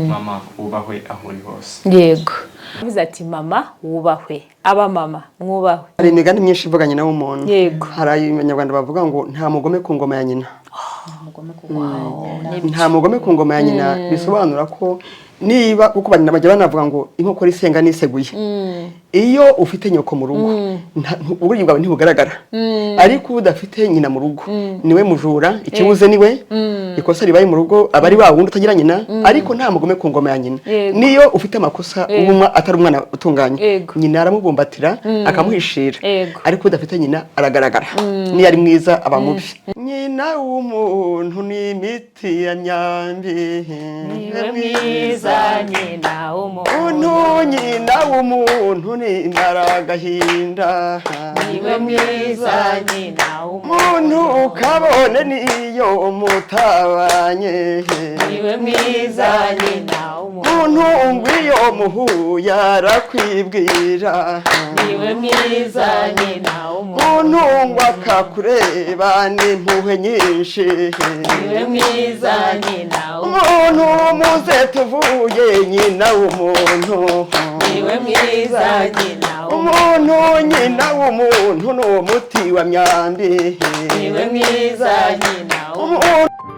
Mama wubahwe aho uri hose. Yego, avuze ati: "Mama wubahwe, aba mama mwubahwe." Hari imigani myinshi ivuga nyina w'umuntu. Hari Abanyarwanda bavuga ngo nta mugome ku ngoma ya nyina. Nta mugome ku ngoma ya nyina bisobanura ko niba, kuko banyina bajya banavuga ngo inkokora isenga niseguye. Iyo ufite nyoko mu rugo, uburyo bwawe ntibugaragara, ariko udafite nyina mu rugo niwe mujura, ikibuze niwe, ikosa ribaye mu rugo aba ari wa wundi utagira nyina. Ariko nta mugome ku ngoma ya nyina. Niyo ufite amakosa, uba atari umwana utunganye, nyina aramubumbatira, akamuhishira. Ariko udafite nyina aragaragara, niyo ari mwiza aba mubi. Nyina w'umuntu ni imiti ya myambi. Niwe mwiza nyina w'umuntu. Muntu, nyina w'umuntu ni imaragahinda. Niwe mwiza nyina w'umuntu. Muntu kabone niyo mutabanye. Niwe mwiza nyina w'umuntu. Muntu ngwiyo muhuye arakwibwira. Niwe mwiza nyina w'umuntu. Muntu ngo akakureba n'impuhwe nyinshi. Niwe mwiza nyina w'umuntu. Umuntu muze tuvuye nyina w'umuntu. Niwe mwiza nyina w'umuntu. Umuntu, nyina w'umuntu ni umuti wa myambi. Niwe mwiza nyina w'umuntu.